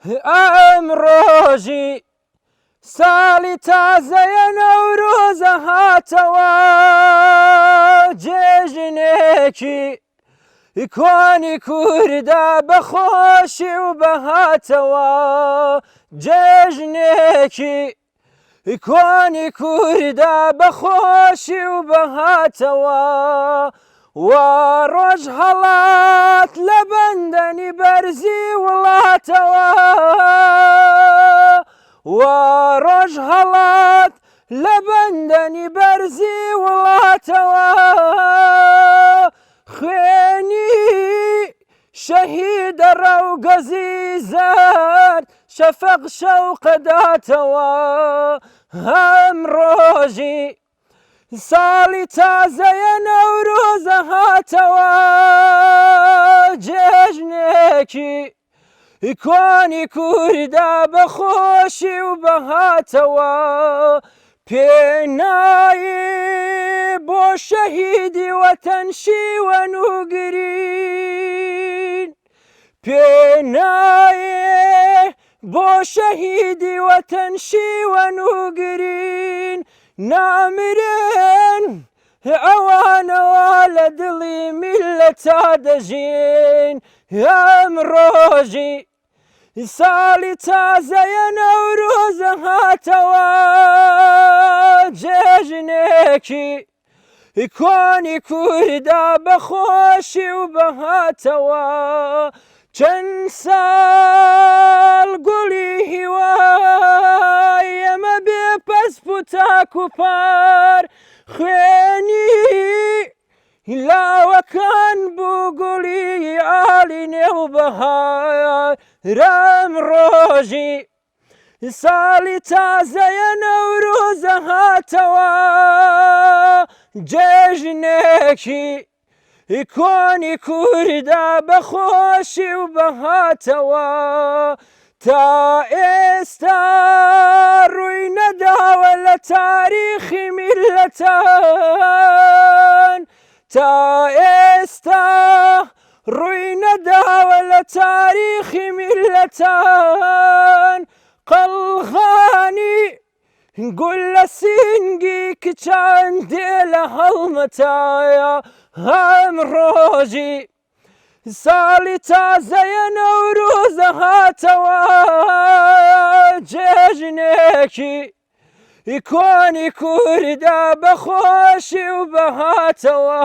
ئەم ڕۆژی ساڵی تازەیە نەورۆزە هاتەوە جێژنێکی کۆنی کووردا بەخۆشی و بەهاتەوە جێژنێکی کۆنی کووردا بەخۆشی و بەهاتەوە وا ڕۆژ هەڵات لە بەندەنی بەرزی وڵاتەوە وا ڕۆژ هەڵات لە بەندەنی بەرزی وڵاتەوە خوێنی شەهیدە ڕەوگەزی زەرد شەفەق شەوقەداتەوە هەم ڕۆژی ساڵی تازەیە نەورۆزە هاتەوە جێژنێکی کۆنی کووردا بە خۆشی و بەهاتەوە پێنایی بۆ شەهیدی وەتەن شیوەن و گرین پێنایێ بۆ شەهیدی وەتەن شیوەن و گرین نامرن ئەوانەوە لە دڵی میللەتا دەژین ئەم ڕۆژی ساڵی تازەیە نەورۆزە هاتەوە جێژنێکی کۆنی کووردا بە خۆشی و بەهاتەوە چەند ساڵ گوڵی هیوای ئێمە بێ پەسپ و تاک و پار خوێنی لاوەکان بوو گوڵی ئاڵی نێو بەهارم ڕۆژی ساڵی تازەیە نەورۆزە هاتەوە جێژنێکی کۆنی کووردا بە خۆشی و بەهاتەوە تا ئێستا ڕووی نەداوە لە تاریخی میللەتان تا ئێستا ڕووی نەداوە لە تاریخی میللەتان قەڵغانی گوللە سینگی کچان دێ لە هەڵمەتایە هەم ڕۆژی ساڵی تازەیە نەورۆزە هاتەوە جێژنێکی کۆنی کووردا بە خۆشی و بەهاتەوە.